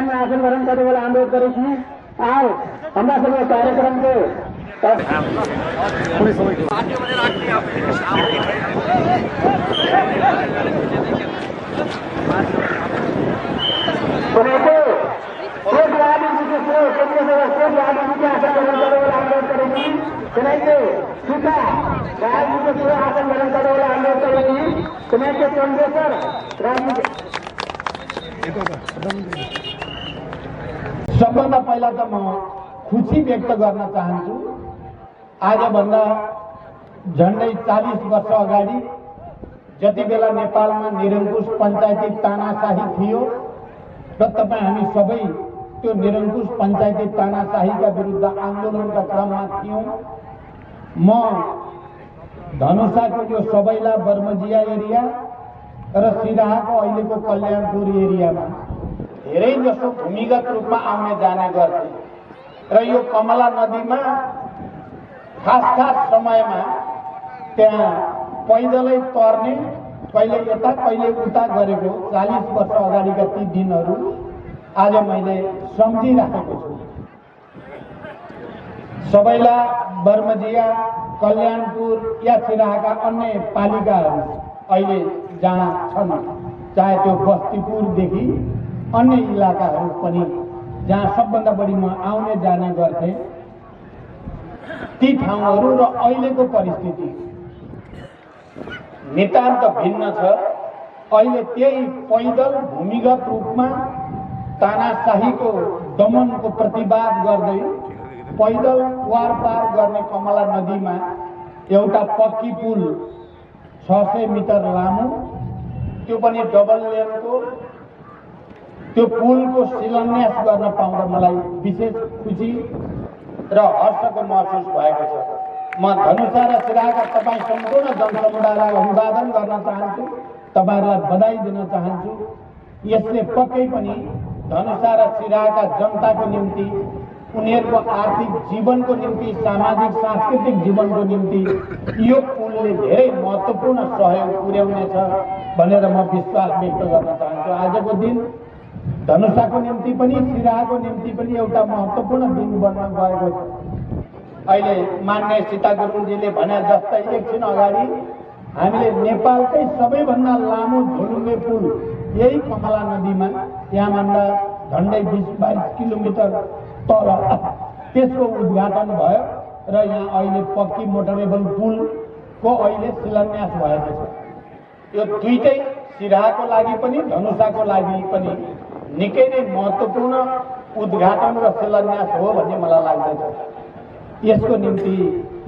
मैदानमा आसन ग्रहण करने वाला अनुरोध करें। आओ हमारा सब कार्यक्रम को सबभन्दा पहिला त म खुसी व्यक्त गर्न चाहन्छु। आजभन्दा झन्डै 40 वर्ष अगाडि जति बेला नेपालमा निरङ्कुश पञ्चायती तानाशाही थियो र तपाईँ हामी सबै त्यो निरङ्कुश पञ्चायती तानाशाहीका विरुद्ध आन्दोलनका क्रममा थियौँ। म धनुषाको यो सबैला बर्मजिया एरिया र सिराहाको अहिलेको कल्याणपुर एरियामा धेरै जसो भूमिगत रूपमा आउने जाने गर्थे र यो कमला नदीमा खास समयमा त्यहाँ पैदलै तर्ने, कहिले यता कहिले उता गरेको 40 वर्ष अगाडिका ती दिनहरू आज मैले सम्झिराखेको छु। सबैला बर्मजिया कल्याणपुर या सिराहाका अन्य पालिकाहरू अहिले जहाँ छन्, चाहे त्यो बस्तीपुरदेखि अन्य इलाकाहरू पनि जहाँ सबभन्दा बढी म आउने जाने गर्थे, ती ठाउँहरू र अहिलेको परिस्थिति नितान्त भिन्न छ। अहिले त्यही पैदल भूमिगत रूपमा तानाशाहीको दमनको प्रतिवाद गर्दै पैदल वार पार गर्ने कमला नदीमा एउटा पक्की पुल 600 मिटर लामो, त्यो पनि डबल लेनको, त्यो पुलको शिलान्यास गर्न पाउँदा मलाई विशेष खुसी र हर्षको महसुस भएको छ। म धनुषा र सिराहाका तपाईँ सम्पूर्ण जनसमुदायलाई अभिवादन गर्न चाहन्छु, तपाईँहरूलाई बधाई दिन चाहन्छु। यसले पक्कै पनि धनुषा र सिराहाका जनताको निम्ति, उनीहरूको आर्थिक जीवनको निम्ति, सामाजिक सांस्कृतिक जीवनको निम्ति यो पुलले धेरै महत्त्वपूर्ण सहयोग पुर्याउनेछ भनेर म विश्वास व्यक्त गर्न चाहन्छु। आजको दिन धनुषाको निम्ति पनि सिराहाको निम्ति पनि एउटा महत्त्वपूर्ण दिन बन्न गएको छ। अहिले मान्य सीता गुरुङजीले भने जस्तै एकछिन अगाडि हामीले नेपालकै सबैभन्दा लामो झोलुङ्गे पुल यही कमला नदीमा, यहाँभन्दा झन्डै 20-22 किलोमिटर तल त्यसको उद्घाटन भयो र यहाँ अहिले पक्की मोटरेबल पुलको अहिले शिलान्यास भएको छ। यो दुईटै सिराहाको लागि पनि धनुषाको लागि पनि निकै नै महत्त्वपूर्ण उद्घाटन र शिलान्यास हो भन्ने मलाई लाग्दछ। यसको निम्ति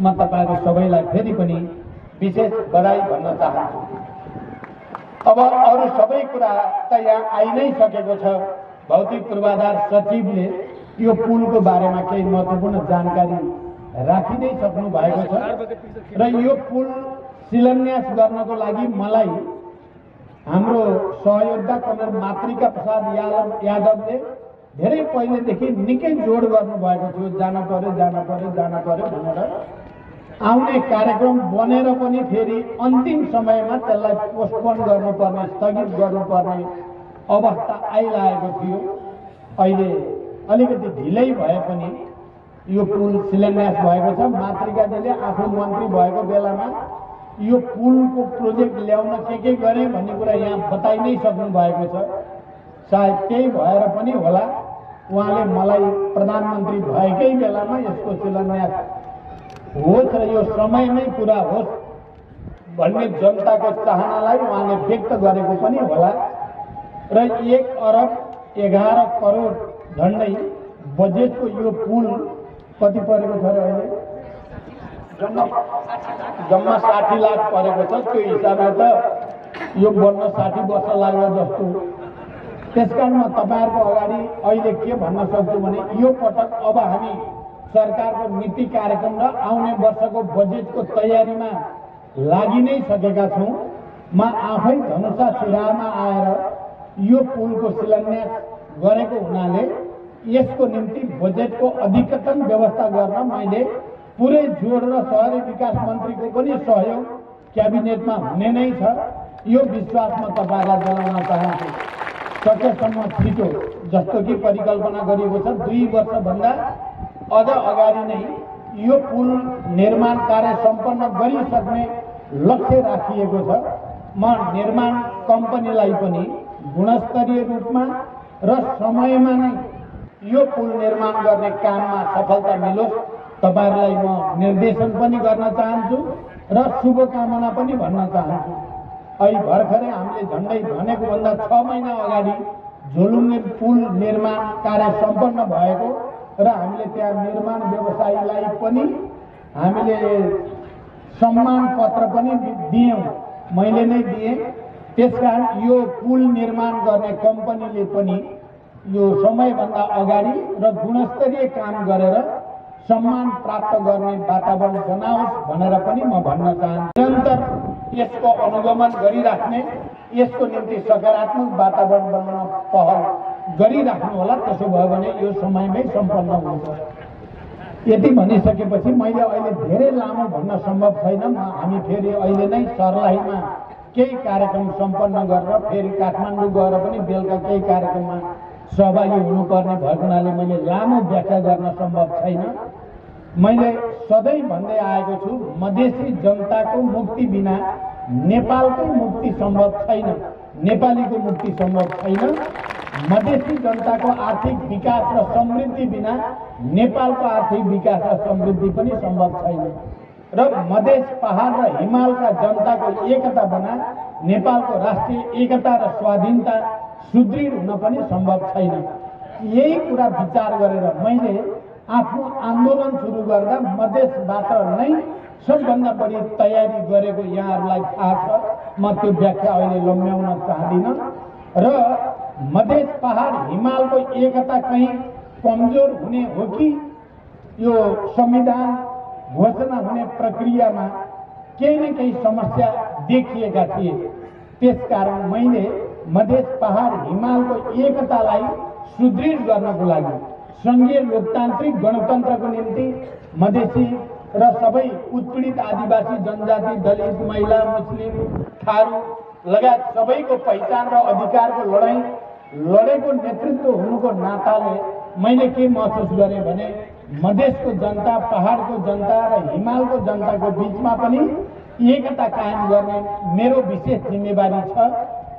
म तपाईँहरू सबैलाई फेरि पनि विशेष बधाई भन्न चाहन्छु। अब अरू सबै कुरा त यहाँ आइ नै सकेको छ। भौतिक पूर्वाधार सचिवले यो पुलको बारेमा केही महत्त्वपूर्ण जानकारी राखिँदै सक्नु भएको छ र यो पुल शिलान्यास गर्नको लागि मलाई हाम्रो सहयोगदा कर्नल मातृका प्रसाद यादवले धेरै पहिलेदेखि निकै जोड गर्नुभएको थियो। जान पर्यो भनेर आउने कार्यक्रम बनेर पनि फेरि अन्तिम समयमा त्यसलाई पोस्टपोन गर्नुपर्ने, स्थगित गर्नुपर्ने अवस्था आइरहेको थियो। अहिले अलिकति ढिलै भए पनि यो पुल शिलान्यास भएको छ। मातृकाजीले आफू मन्त्री भएको बेलामा यो पुलको प्रोजेक्ट ल्याउन के गरे भन्ने कुरा यहाँ बताइ नै सक्नु भएको छ। सायद त्यही भएर पनि होला उहाँले मलाई प्रधानमन्त्री भएकै बेलामा यसको शिलान्यास होस् र यो समयमै पुरा होस् भन्ने जनताको चाहनालाई उहाँले व्यक्त गरेको पनि होला र 1 अरब 11 करोड झन्डै बजेटको यो पुल कति परेको छ र अहिले जम्मा 60 लाख परेको छ। त्यो हिसाबले त यो बन्न 60 वर्ष लाग्यो जस्तो। त्यसकारण म तपाईँहरूको अगाडि अहिले के भन्न सक्छु भने यो पटक अब हामी सरकारको नीति कार्यक्रम र आउने वर्षको बजेटको तयारीमा लागि नै सकेका छौँ। म आफै धनुषा सिराहामा आएर यो पुलको शिलान्यास गरेको हुनाले यसको निम्ति बजेटको अधिकतम व्यवस्था गर्न मैले पुरै जोड र शहरी विकास मन्त्रीको पनि सहयोग क्याबिनेटमा हुने नै छ। यो विश्वास म तपाईँलाई दिलाउन चाहन्छु। सकेसम्म छिटो, जस्तो कि परिकल्पना गरिएको छ 2 वर्षभन्दा अझ अगाडि नै यो पुल निर्माण कार्य सम्पन्न गरिसक्ने लक्ष्य राखिएको छ। म निर्माण कम्पनीलाई पनि गुणस्तरीय रूपमा र समयमा नै यो पुल निर्माण गर्ने काममा सफलता मिलोस् तपाईहरुलाई म निर्देशन पनि गर्न चाहन्छु र शुभकामना पनि भन्न चाहन्छु। अहिले भर्खरै हामीले झन्डै भनेको भन्दा 6 महिना अगाडि झोलुङ्गे पुल निर्माण कार्य सम्पन्न भएको र हामीले त्यहाँ निर्माण व्यवसायीलाई पनि हामीले सम्मान पत्र पनि दियौं, मैले नै दिएँ। त्यसकारण यो पुल निर्माण गर्ने कम्पनीले पनि यो समयभन्दा अगाडि र गुणस्तरीय काम गरेर सम्मान प्राप्त गर्ने वातावरण बनाओस् भनेर पनि म भन्न चाहन्छु। निरन्तर यसको अनुगमन गरिराख्ने, यसको निम्ति सकारात्मक वातावरण बनाउन पहल गरिराख्नु होला। त्यसो भयो भने यो समयमै सम्पन्न हुन्छ। यति भनिसकेपछि मैले अहिले धेरै लामो भन्न सम्भव छैन। हामी फेरि अहिले नै सर्लाहीमा केही कार्यक्रम सम्पन्न गरेर फेरि काठमाडौँ गएर पनि बेलुका केही कार्यक्रममा सहभागी हुनुपर्ने भएको हुनाले मैले लामो व्याख्या गर्न सम्भव छैन। मैले सधैँ भन्दै आएको छु, मधेसी जनताको मुक्ति बिना नेपालको मुक्ति सम्भव छैन, नेपालीको मुक्ति सम्भव छैन। मधेसी जनताको आर्थिक विकास र समृद्धि बिना नेपालको आर्थिक विकास र समृद्धि पनि सम्भव छैन। र मधेस, पहाड र हिमालका जनताको एकता बना नेपालको राष्ट्रिय एकता र स्वाधीनता सुदृढ हुन पनि सम्भव छैन। यही कुरा विचार गरेर मैले आफ्नो आन्दोलन सुरु गर्दा मधेसबाट नै सबभन्दा बढी तयारी गरेको यहाँहरूलाई थाहा छ। म त्यो व्याख्या अहिले लम्ब्याउन चाहदिनँ। र मधेस, पहाड, हिमालको एकता कहीँ कमजोर हुने हो कि यो संविधान घोषणा हुने प्रक्रियामा केही न केही समस्या देखिएका थिए। त्यसकारण मैले मधेस, पहाड, हिमालको एकतालाई सुदृढ गर्नको लागि संघीय लोकतान्त्रिक गणतन्त्रको निम्ति मधेसी र सबै उत्पीडित आदिवासी जनजाति, दलित, महिला, मुस्लिम, थारू लगायत सबैको पहिचान र अधिकारको लडाईँ लडेको नेतृत्व हुनुको नाताले मैले के महसुस गरेँ भने मधेसको जनता, पहाडको जनता र हिमालको जनताको बीचमा पनि एकता कायम गर्ने मेरो विशेष जिम्मेवारी छ।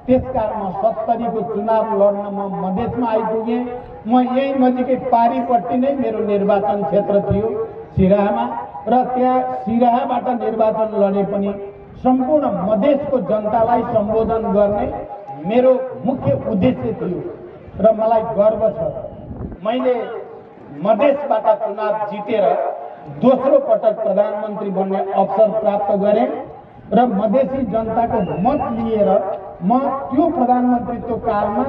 त्यसकारण म 70 को चुनाव लड्न म मधेसमा आइपुगेँ। म यही नजिकै पारीपट्टि नै मेरो निर्वाचन क्षेत्र थियो, सिराहामा, र त्यहाँ सिराहाबाट निर्वाचन लडे पनि सम्पूर्ण मधेसको जनतालाई सम्बोधन गर्ने मेरो मुख्य उद्देश्य थियो र मलाई गर्व छ। मैले मधेसबाट चुनाव जितेर दोस्रो पटक प्रधानमन्त्री बन्ने अवसर प्राप्त गरेँ र मधेसी जनताको मत लिएर म त्यो प्रधानमन्त्रीत्व कालमा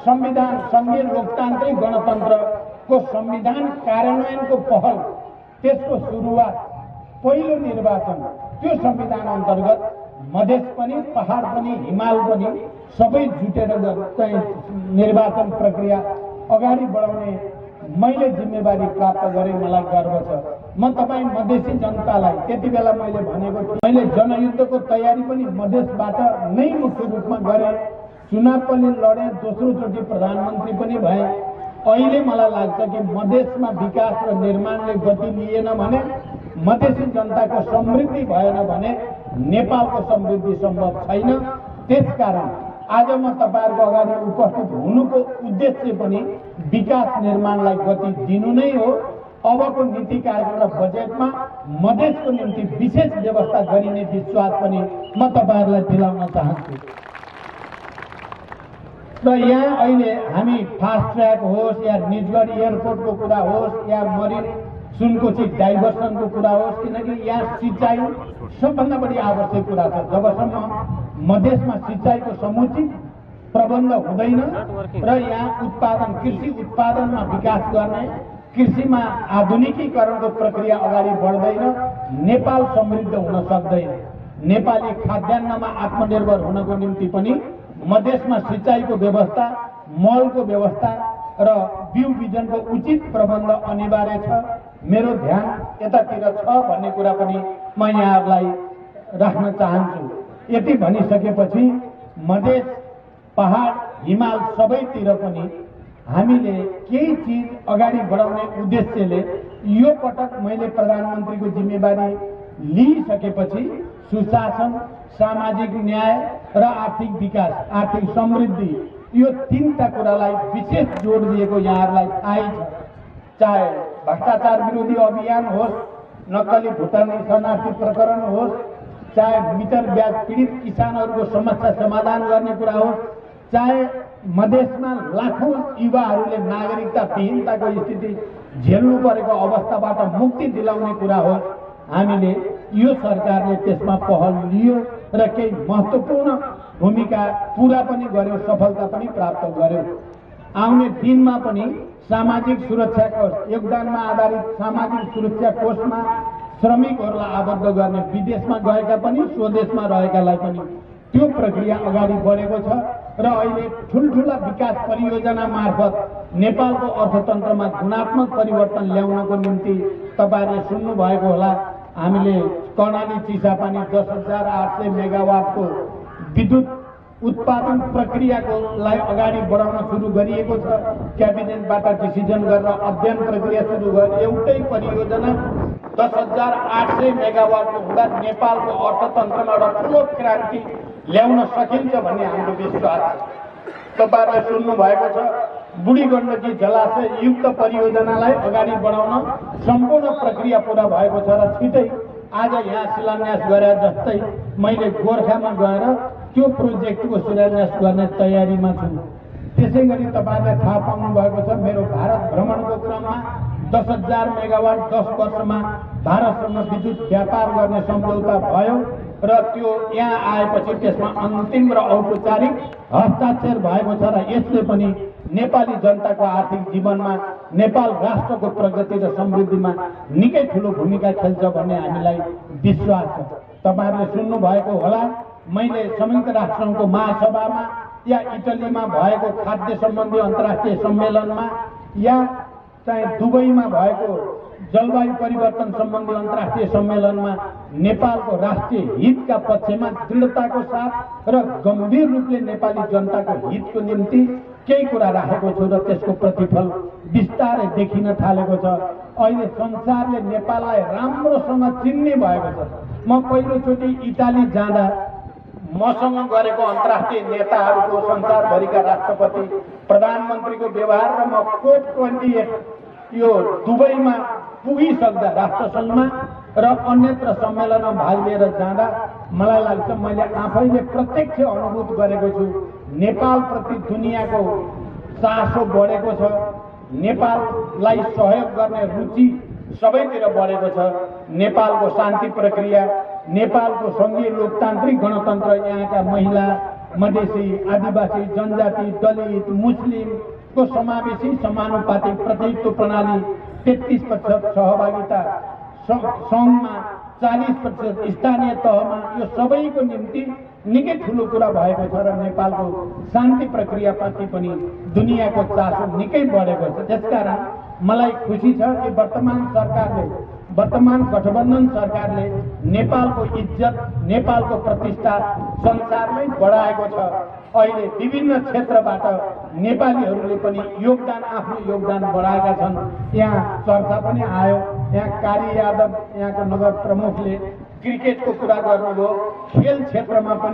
संविधान, संघीय लोकतान्त्रिक गणतन्त्रको संविधान कार्यान्वयनको पहल, त्यसको सुरुवात, पहिलो निर्वाचन, त्यो संविधान अन्तर्गत मधेस पनि, पहाड पनि, हिमाल पनि सबै जुटेर निर्वाचन प्रक्रिया अगाडि बढाउने मैले जिम्मेवारी प्राप्त गरेँ। मलाई गर्व छ। म तपाईँ मधेसी जनतालाई त्यति बेला मैले भनेको थिएँ, मैले जनयुद्धको तयारी पनि मधेसबाट नै मुख्य रूपमा गरेँ। चुनाव पनि लडेँ, दोस्रोचोटि प्रधानमन्त्री पनि भएँ। अहिले मलाई लाग्छ कि मधेसमा विकास र निर्माणले गति लिएन भने, मधेसी जनताको समृद्धि भएन भने नेपालको समृद्धि सम्भव छैन। त्यसकारण आज म तपाईहरुको अगाडि उपस्थित हुनुको उद्देश्य पनि विकास निर्माणलाई गति दिनु नै हो। अबको नीति कार्यक्रम र बजेटमा मधेसको निम्ति विशेष व्यवस्था गरिने विश्वास पनि म तपाईहरुलाई दिलाउन चाहन्छु। र यहाँ अहिले हामी फास्ट ट्र्याक होस् या निजगढ एयरपोर्टको कुरा होस् या मरिन सुनकोशी डाइभर्सनको कुरा होस्, किनकि यहाँ सिंचाइ सबभन्दा बढी आवश्यक कुरा छ। जबसम्म मधेसमा सिंचाइको समुचित प्रबन्ध हुँदैन र यहाँ उत्पादन, कृषि उत्पादनमा विकास गर्ने, कृषिमा आधुनिकीकरणको प्रक्रिया अगाडि बढ्दैन, नेपाल समृद्ध हुन सक्दैन। नेपाली खाद्यान्नमा आत्मनिर्भर हुनको निम्ति पनि मधेसमा सिंचाइको व्यवस्था, मलको व्यवस्था र बिउ बिजनको उचित प्रबन्ध अनिवार्य छ। मेरो ध्यान यतातिर छ भन्ने कुरा पनि म यहाँहरूलाई राख्न चाहन्छु। यति भनिसकेपछि मधेस, पहाड, हिमाल सबैतिर पनि हामीले केही चिज अगाडि बढाउने उद्देश्यले यो पटक मैले प्रधानमन्त्रीको जिम्मेवारी लिइसकेपछि सुशासन, सामाजिक न्याय र आर्थिक विकास, आर्थिक समृद्धि यो तीनटा कुरालाई विशेष जोड दिएको यहाँहरूलाई थाहै छ। चाहे भ्रष्टाचार विरोधी अभियान होस्, नक्कली भुटानी शरणार्थी प्रकरण होस्, चाहे मिटर ब्याज पीडित किसानहरूको समस्या समाधान गर्ने कुरा होस्, चाहे मधेसमा लाखौं युवाहरूले नागरिकता विहीनताको स्थिति झेल्नु परेको अवस्थाबाट मुक्ति दिलाउने कुरा होस्, हामीले यो सरकारले त्यसमा पहल लियो र केही महत्त्वपूर्ण भूमिका पूरा पनि गर्यो, सफलता पनि प्राप्त गर्यो। आउने दिनमा पनि सामाजिक सुरक्षा कोष, योगदानमा आधारित सामाजिक सुरक्षा कोषमा श्रमिकहरूलाई आबद्ध गर्ने, विदेशमा गएका पनि स्वदेशमा रहेकालाई पनि त्यो प्रक्रिया अगाडि बढेको छ र अहिले ठुल्ठुला विकास परियोजना मार्फत नेपालको अर्थतन्त्रमा गुणात्मक परिवर्तन ल्याउनको निम्ति तपाईहरुले सुन्नु भएको होला, हामीले कर्णाली चिसापानी 10,800 मेगावाटको विद्युत उत्पादन प्रक्रियाको लाई अगाडि बढाउन सुरु गरिएको छ। क्याबिनेटबाट डिसिजन गरेर अध्ययन प्रक्रिया सुरु गरे। एउटै परियोजना 10,800 मेगावाटको हुँदा नेपालको अर्थतन्त्रमा एउटा ठुलो क्रान्ति ल्याउन सकिन्छ भन्ने हाम्रो विश्वास छ। तपाईहरुले सुन्नु भएको छ, बुढी गण्डकी जलाशय युक्त परियोजनालाई अगाडि बढाउन सम्पूर्ण प्रक्रिया पूरा भएको छ र छिटै आज यहाँ शिलान्यास गरे जस्तै मैले गोरखामा गएर त्यो प्रोजेक्टको शिलान्यास गर्ने तयारीमा छु। त्यसैगरी तपाईहरुले थाहा पाउनु भएको छ, मेरो भारत भ्रमणको क्रममा 10,000 मेगावाट 10 वर्षमा भारतसँग विद्युत व्यापार गर्ने सम्झौता भयो र त्यो यहाँ आएपछि त्यसमा अन्तिम र औपचारिक हस्ताक्षर भएको छ र यसले पनि नेपाली जनताको आर्थिक जीवनमा, नेपाल राष्ट्रको प्रगति र समृद्धिमा निकै ठूलो भूमिका खेल्छ भन्ने हामीलाई विश्वास छ। तपाईहरुले सुन्नु भएको होला, मैले संयुक्त राष्ट्रसङ्घको महासभामा या इटलीमा भएको खाद्य सम्बन्धी अन्तर्राष्ट्रिय सम्मेलनमा या चाहे दुबईमा भएको जलवायु परिवर्तन सम्बन्धी अन्तर्राष्ट्रिय सम्मेलनमा नेपालको राष्ट्रिय हितका पक्षमा दृढताको साथ र गम्भीर रूपले नेपाली जनताको हितको निम्ति केही कुरा राखेको छु र त्यसको प्रतिफल बिस्तारै देखिन थालेको छ। अहिले संसारले नेपाललाई राम्रोसँग चिन्ने भएको छ। म पहिलोचोटि इटाली जाँदा मसँग गरेको अन्तर्राष्ट्रिय नेताहरूको, संसारभरिका राष्ट्रपति प्रधानमन्त्रीको व्यवहार र म COP28 यो दुबईमा पुगिसक्दा राष्ट्रसङ्घमा र अन्यत्र सम्मेलनमा भाग लिएर जाँदा मलाई लाग्छ मैले आफैले प्रत्यक्ष अनुभूत गरेको छु, नेपालप्रति दुनियाँको चासो बढेको छ, नेपाललाई सहयोग गर्ने रुचि सबैतिर बढेको छ। नेपालको शान्ति प्रक्रिया, नेपालको संघीय लोकतान्त्रिक गणतन्त्र, यहाँका महिला, मधेसी, आदिवासी, जनजाति, दलित, मुस्लिमको समावेशी समानुपातिक प्रतिनिधित्व प्रणाली, 33% सहभागिता सङ्घमा, 40% स्थानीय तहमा, यो सबैको निम्ति निकै ठुलो कुरा भएको छ र नेपालको शान्ति प्रक्रियाप्रति पनि दुनियाँको चासो निकै बढेको छ। त्यसकारण मलाई खुसी छ कि वर्तमान गठबन्धन सरकारले नेपालको इज्जत, नेपालको प्रतिष्ठा संसारमै बढाएको छ। अहिले विभिन्न क्षेत्रबाट नेपालीहरूले पनि आफ्नो योगदान बढाएका छन्। यहाँ चर्चा पनि आयो, यहाँ कारी यादव यहाँको नगर प्रमुखले क्रिकेटको कुरा गर्नुभयो, खेल क्षेत्रमा पनि